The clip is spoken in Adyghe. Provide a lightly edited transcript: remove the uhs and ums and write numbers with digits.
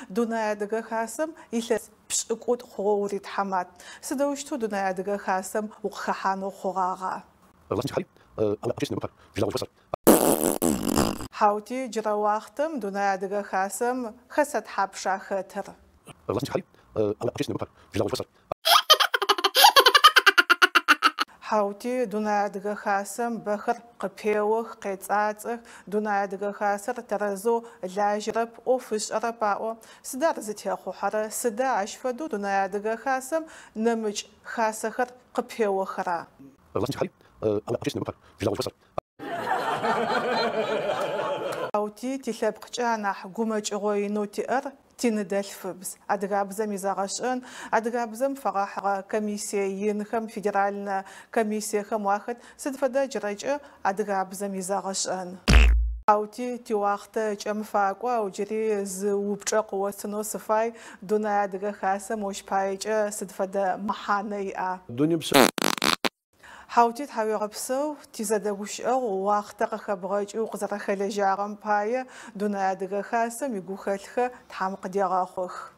Дунэе Адыгэ Хасэм илъэс пшӏыкӏутӏу хъугъэу уритхьамат. Сыдэущтэу Дунэе Адыгэ Хасэм укъыхэхьанэу хъугъагъа? Хьаути, джырэ уахътэм Дунэе Адыгэ Хасэм хэсэ тхьапша хэтыр? Хьаути, Дунэе Адыгэ Хасэм бэхэр къыпеох, къецӏацӏэх, Дунэе Адыгэ Хасэр тэрэзэу лажьэрэп, ӏоф ышӏэрэп аӏо. Сыда ар зытехъухьэрэ? Сыда ащ фэдэу Дунэе Адыгэ Хасэм нэмыкӏ хасэхэр къыпеохэра? Хьаути, тилъэпкъкӏэ анахь гумэкӏыгъо инэу тиӏэр тиныдэлъфыбз. Адыгабзэм изэгъэшӏэн, адыгабзэм фэгъэхьыгъэ комиссие инхэм, федеральнэ комиссиехэм уахэт, сыд фэдэ джырэкӏэ адыгабзэм изэгъэшӏэн? Хьаути, тиуахътэ ыкӏэм факӏо, ау джыри зы упчӏэ къыостынэу сыфай, Дунэе Адыгэ Хасэм ощ паекӏэ сыд фэдэ мэхьанэ иӏа? Хьаути, тхьауегъэпсэу, тизэдэгущыӏэгъу уахътэ къыхэбгъэкӏи укъызэрэхэлэжьагъэм пае Дунэе Адыгэ Хасэм игухэлъхэр Тхьам къыдегъэхъух.